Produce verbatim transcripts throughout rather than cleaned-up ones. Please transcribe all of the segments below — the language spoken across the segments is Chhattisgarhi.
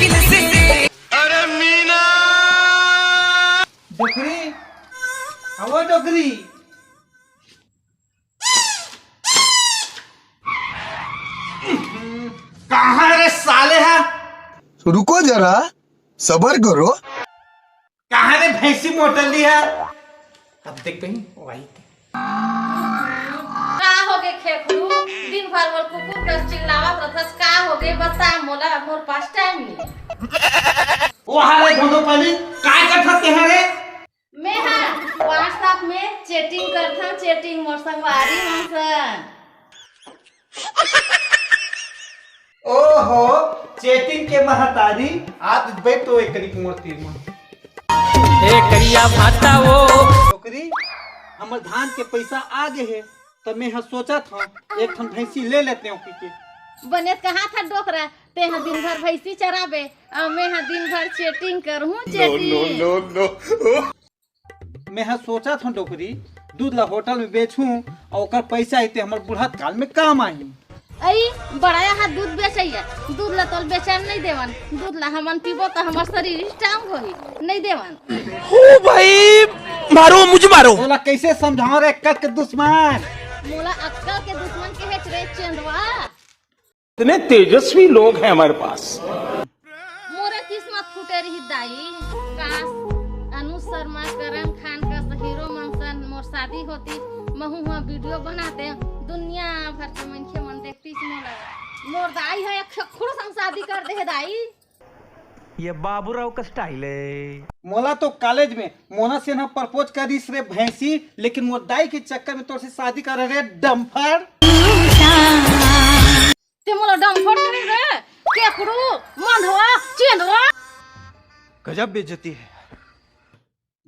अरे मीना, डोकरी, अवो डोकरी। कहाँ रे साले हा? रुको जरा, सबर करो। कहाँ रे भैंसी मोटली हा? अब देख बहिन, वही ते। का होगे खेखरू? दिन भर मोर कुकुर कस चिल्लावत रथस, का होगे? बता मोला, मोर पास टाइम नहीं। ओ हाले धोधो पाली, काय करथस तेहा रे? मैं हा WhatsApp में chatting करथन, chatting मोर संगवारी मन सन। ओहो, chatting के महतारी, आज बैठ तो एक करी मोर तीर में। ए करिया भाता वो। डोकरी, हमर धान के पैसा आ गे हे, त मैं ह सोचत हंव, एक ठन भैंसी ले लेते हंव कहिके। बने कहा था डोकरा, ते ह दिन भर भैंसी चराबे, अउ मैं ह दिन भर chatting करहूं, chatting। No, no, no। मैं ह सोचत हंव डोकरी, दूध ला होटल में बेचहूं अउ ओकर पैसा ही ते हमर बुढ़त काल में काम आही। अई, बड़ाया हा दूध बेचैया, दूध ला तोल बेचन नहीं देवन, दूध ला हमन पीबो त हमर शरीर strong होही, नहीं देवन। ओ भाई, मारो, मुझे मारो। तोला कैसे समझाओ रे अक्कल के दुश्मन? मोला अक्कल के दुश्मन के हेच रे चेंदवा। इतने तेजस्वी लोग हैं हमारे पास। मोरे किस्मत फूटे रही दाई, काश अनुज शर्मा, करण खान कस हीरो मन सन मोर शादी होती, महू ह वीडियो बनाते, दुनिया भर के मनखे मन देखतीस मोला। मोर दाई ह एक खेखुड़ संग शादी कर दे हे दाई। ये बाबूराव का स्टाइल है। मोला तो कॉलेज में मोना सिन्हा प्रपोज करिस रे भैंसी, लेकिन मोर दाई के चक्कर में तोर से शादी करे रे डम्फर। ते मोला डम्फर कहे रे, केकड़ू, मंधवा, चेंदवा। गजब बेइज्जती है।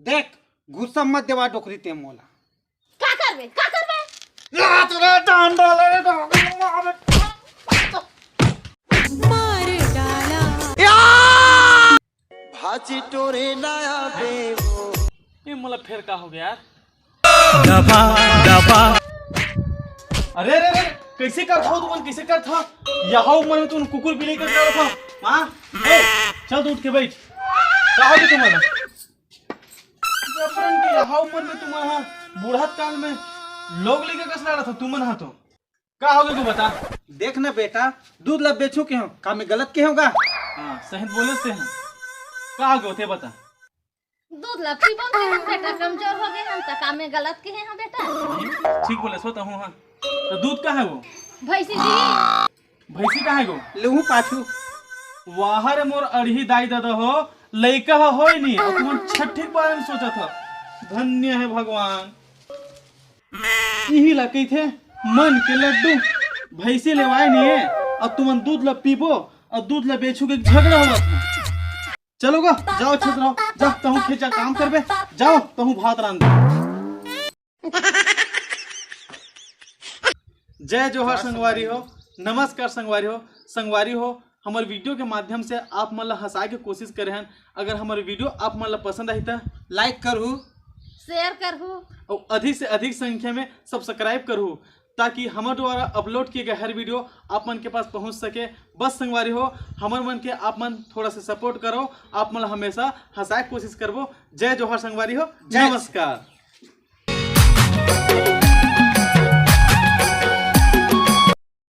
देख, गुस्सा मत देवा डोकरी ते मोला। का करबे, का करबे? लात रे डंडा ले रे डोकरी मार। मार डाला। भाजी टोरे नया बेवो। ये मोला फेर का हो गया यार? दबा, दबा। अरे, अरे, अरे, कैसे करथव तुमन, कैसे करथव? यहा उमर में तुमन कुकुर बिलाई कर करथव? हाँ? ए, चल तो उठ के बैठ। का हो गया तुमन? जबरन के यहा उमर में तुमन हा, बुढ़त काल में लोग लेके कस लड़त हो तुमन हा तो। का हो गया तू बता? देख ना बेटा, दूध ला बेचो के हो, का मैं गलत के होगा? हाँ, सही बोले से हैं। का हो गया ते बता? दूध ला पीबो के हम बेटा, कमजोर हो गए हम, त का मैं गलत के हैं बेटा? ठीक बोले सो तहूँ, हाँ। तो दूध का है वो? भैंसी जी। भैंसी का है वो? लेहू पाछू। वाह रे मोर अड़ही दाई दादा हो, लइका हो होय नहीं, और तुम छठी के बारे में सोचत हो। धन्य है भगवान। इही ला कहिथे मन के लड्डू। भैंसी लेवाए नहीं है, और तुमन दूध ला पीबो और दूध ला बेचू के झगड़ा होवत है। चलो गा, जाओ छेद रहो, जा तहूँ खेत जा काम करबे, जाओ तहूँ भात रांध दे। जय जोहार संगवारी हो, नमस्कार संगवारी हो। संगवारी हो, हमर वीडियो के माध्यम से आप मन ला हंसाए के कोशिश करे हन। अगर हमर वीडियो आप मन ला पसंद आही त लाइक करहू, शेयर करहू। और अधिक से अधिक संख्या में सब्सक्राइब करहू, ताकि हमर द्वारा अपलोड किए गए हर वीडियो आप मन के पास पहुंच सके। बस संगवारी हो, हमर मन के आप मन थोड़ा सा सपोर्ट करो, आप मन ला हमेशा हंसाए के कोशिश करबो। जय जोहार संगवारी हो, जय नमस्कार।